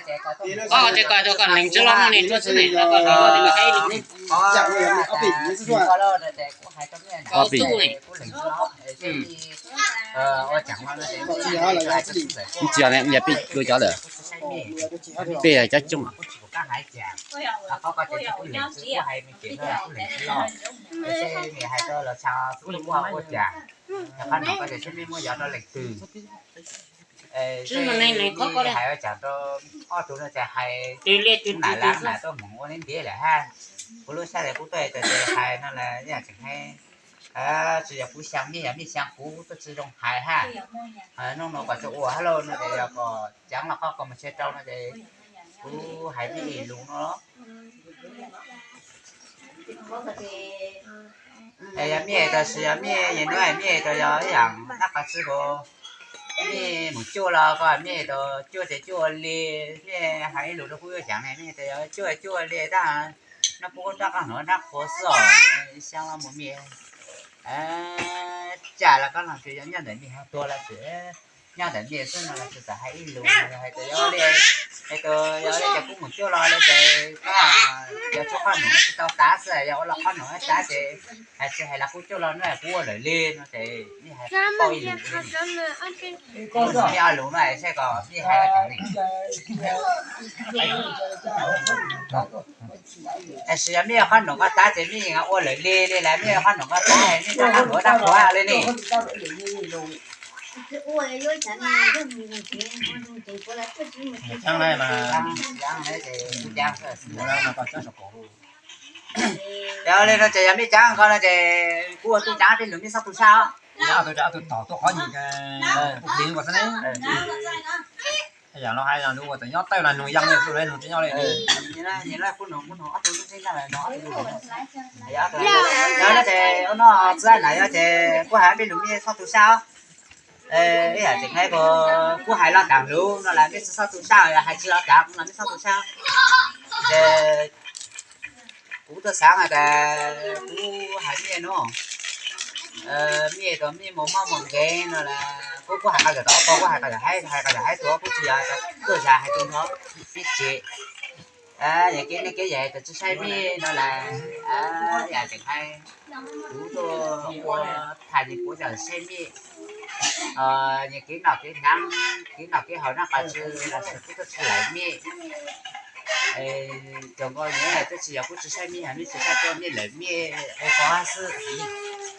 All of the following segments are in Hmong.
Koj ces koj tus koj lees tswv los no ne, tsuas xwb ne, koj lees los ne, koj hais ib lus ne. Ob pim. Ntsia ne, ntsia peb lub cov lawm. Peb cov coob. Hais ua cas rau ob tug no ces hais nam lab nam tuaj hmoov ua neb ntiav lawm hab. Kuv lub sab tes kuv tuaj tes hais no las yam tseem hais, tsis yog kuv xyaa mej, yog mej xyaa kuv tuaj tsis zoo hais hab. Hnub no kom tsis ua hab lauj no ces yog kom caav los qhov kom mus tshia rau no ces kuv hais mej ib lus no. Yog mej tes sis yog mej, yog nuav mej tes yog ib yaam nab qhov tsi ko, mej mus cuaj los ko mej tes cuaj tes cuaj ua li, mej hais ib lus rau kuv yuav xyaav ne, mej tes yog cuaj cuaj ua li tab nab pub rab qaab hnuav nab qhuav xwb os, xyaa los mus mej. Cas los koj no tsis yog nyob ntawm mej hov tuag los tsis nyob ntawm mej xwb no los tsis txawm hais ib lus hais tes yog li, hais tes yog li ces kuv mus cuaj los li ces koj yog tshuav qhov hnuav tsis tau tav xwb, yog ua los qhov hnuav tav ces hais tsis hais los kuv cuaj los no kuv ua lawm li no ces mej hais tau ib lus, mej ob lus no saib kom mej hais ua cas li. Tab sis yog mej qhov hnuav ko tav ces mej ua lawm li li las, mej qhov hnuav ko tav mej rab qaab hnuav nab qhuav li ne. Yog li no ces yog mej caav ko no ces kuv ua tub caav peb lug mej xob tu sab os. Ob tug tom tuaj qhov nyuag pliv ko xwb ne. Yam no hais lus ua tawm nyob tawm los nug yaa li xwb, nug tsis nyob li. Yog no ces ua no txwv na yog ces kuv hais peb lug mej xob tu sab os. Ib yam tseem hais ko, kuv hais los taam lug no las mej tsi xob tu sab, hais tsis los taam no mej xob tu sab. Ces kuv tuaj xaav tas kuv hais mej no, mej tos mej mus mob mus nkeeg no las kuv, kuv hais qhov yam tod ko, kuv hais qhov yam haib, hais qhov yam haib tuaj, kuv tsis yog tuaj zag hais tug no, mej tsis, yog kev neej kev yaig tos tsis saib mej no las, yam tseem hais kuv tuaj ua thaj ni kuv tsis saib mej. Yog kev noj kev hnav, kev noj kev haus nab qhov tsi los kuv tuaj tsis lawm mej. Cov nko nyiav twb tsis yog kuv tsis saib mej, yog mej tsis saib kuv mej lawm mej ua pov hab xwb.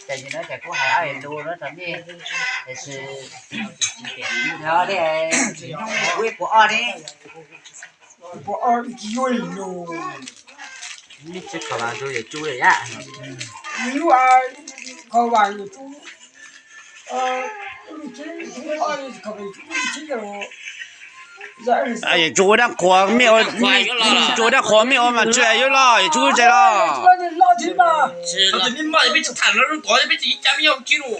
Ces yog no ces kuv hais ob lus no rau mej, tiam sis yog li kuv ib puas ob ne, ib puas ob tsis yuav ib lus. Mej tsis kho vas tus yawm tsu li yam. Yus kho vas yawm tsu. Yawm tsu ua dab qhuas mej, tsu ua dab qhuas mej ua mas tsi yuav los yawm tsu tsi los.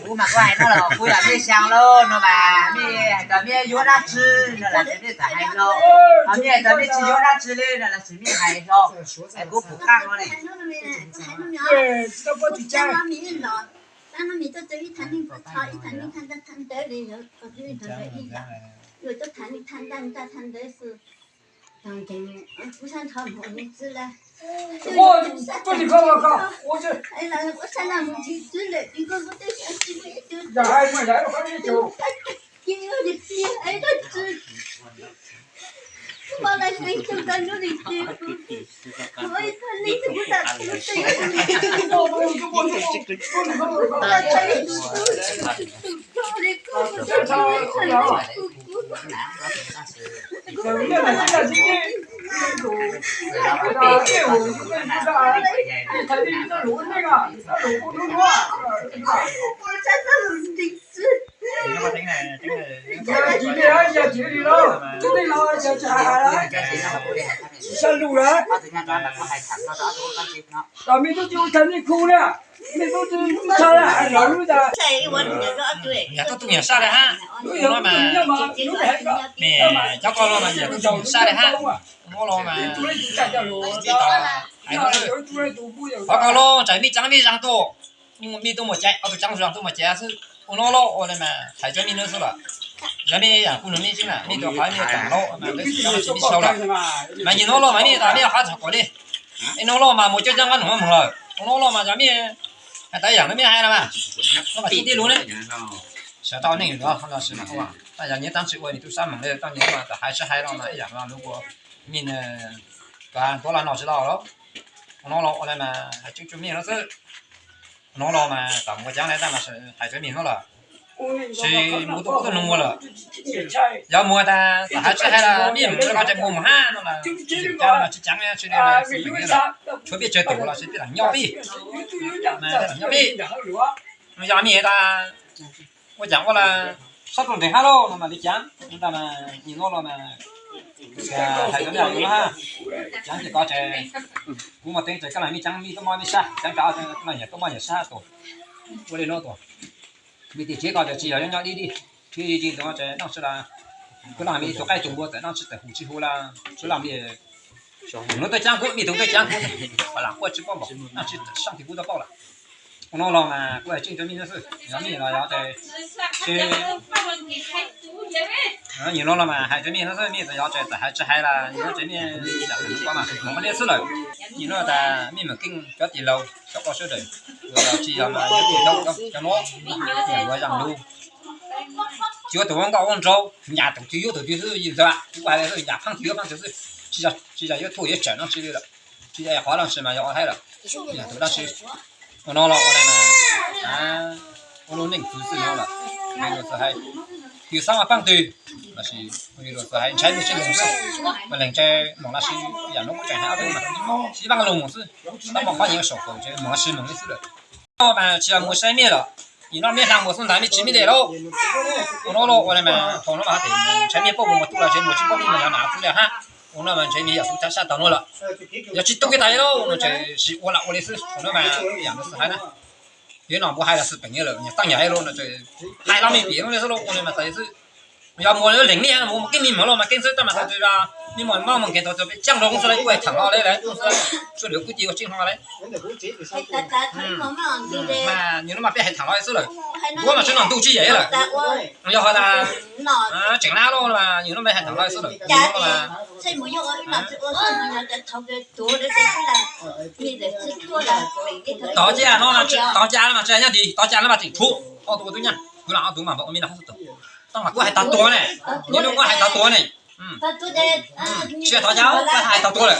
Kuv mas kuv hais no los kuv yog mej xyaa lauj no mas mej hais tias mej yuav dab tsi no las mej txawm hais hlo, ho mej hais tias mej tsis yuav dab tsi li no los sis mej hais hlo. Es kuv pum qaab no ne. Sab lug lawm. Mej tub tsi ua tag nej khu na, mej tub tsi tub tshaj lawm hais lawv lub tas. Yog tub tug nyuam sab li hab, lub no mas, mej cov ko no mas yog tub tug nyuam sab li hab, no los mas, qhov ko los tsaam mej tsaa mej zaag tuaj, mej tuaj muaj cai, ob tug tsaa zaag tuaj muaj cai xwb, ua no los ua li mas hais tsaam mej nub xwb los. Yog nej yam kuj nug nej tseeb na, nej tus qhov nej txawm loj mas peb tsis tau tsis nej sau lawm. Mas nyuam no los mas nej tas nej qhov txog kuv li. Ib hnub los mas mus coob coob nqab num moog lawm. Hnub no los mas yog nej hais tau ib yam no nej hais no mas, no mas tsis tib lus ne. Sawv tau neej yuav los sis mas, tab yog nyias tab tsis ua nws tub sab meem li, tau nyias mas txawm hais tsis hais los mas ib yam no lub ua mej tuav los no tsis tau lawm. Hnub no los ua li mas hais tseeb tsua mej no xwb. Hnub no mas txawm mus ua caab li tab mas hais tsua mej no lawm. Tsis mus tuaj ua tuaj nug mus lawm. Yog mus tas txawm hais tsis hais los mej mus ko tseem mus mus hab no mas tsis caav los tsis caav tsis li, tshuav peb tsawg tus los sis peb lam nyob peb, peb lam nyob peb. Yog mej tas ua caag ua los xob rau ntev hab lauj no mas li caav, tab mas nyuam no los mas hais rau nej yus no hab, caav ces ko ces kuv muaj teeb ces koj lam mej caav mej tuaj mob mej sab, caav cov koj lam nyiam tuaj mob nyiam sab tuaj. Ua li no tuaj, mej tim tsev ko ces tsis yog nyob nyob dib dib, tsis yog ces dab tsi los kuv lam mej tus qaib tus npua txawm dab tsi txawm hu tsis hu los tsuav lam li no tuaj caav kuv, mej tus tuaj caav kuv, lam quaj tsis paub npaum dab tsi saab tim kuv tau paub lawm. Ua no los mas kuv hais tseeb tsua mej no xwb, yog mej los yog ces, nyuam no los mas hais tsua mej no xwb, mej txawm yog ces txawm hais tsis hais los yog ces mej lam ko mas moog li xwb lawm. Nyuam no tas mej mam keej cov tij laug cov koj sawv daws, tsis yog mas yuav tus cov nuav, yuav zaam lug, tsis yuav tus ua nkauj ua nraug, nyam tus twg yuav tus twg xwb, yus ntxawm kuv hais li xwb, nyam phaab twg yuav phaab twg xwb, tsis yog yuav tuaj yuav tsawm dab tsi li lawm, tsis yog qhov dab tsi mas yog ua thaib lawm, nyam tus dab tsi. Ua no los ua li mas, ua lub neej txwv xwb no lawm, hais lus txawm hais, yus xav mas phaab twg, los sis yus lus txawm hais ntshai lub sib leeg xwb, mas leeg ntshai moog los sis yam no kuv tseem hais ob tug mas sib vaaj lug moog xwb, tau muaj qhov nyiam saum kaum tes moog los sis moog li xwb lawm. Mas tsis yog mus saib mej lawm, nim no mej hla mus xwb ntag mej tsis mej li lawm. Ua no los ua li mas thaum no mas tes ntshai mej paub mus mus tub los tes mus tsis paub mej mas yog nam tub li hab. Ua no mas ntshai mej yog tub tag sab tag no lawm. Yog tsis tub kiag tas li lawm no ces sib ua lam ua li xwb, thaum no mas yam no xwb hais na. Yog no npuav hais los xwb peem li lawm, nyias taab nyam li lawm no ces hais los mej pim no li xwb los ua li mas tas li xwb. Yog mus leej mej mus keeb mej moog los mas keeb xwb tab mas tau tsis, mej moog moog kev tau tsis peb caaj lug xwb lawm, kuv hais thaam los li lawm xwb, suav dlawg kuv cia ua tseeb hlo li. Mas nim no mas peb hais thaam los xwb lawm, ntuav mas tseem noj ntuj tsis yam lawm. Yog ho tas tseem lab los mas nim no peb hais thaam los xwb lawm. Tov cia no, tov cia no mas tsis nyob tis, tov cia no mas tseem tshuav ob tug ua tub nyab, kuv lam ob tug mas npaum ua mej no xwb tug. Tau mas kuv hais tag tuag ne, nim no kuv hais tag tuag ne. Tsis tov cia, kuv hais tag tuag lawm.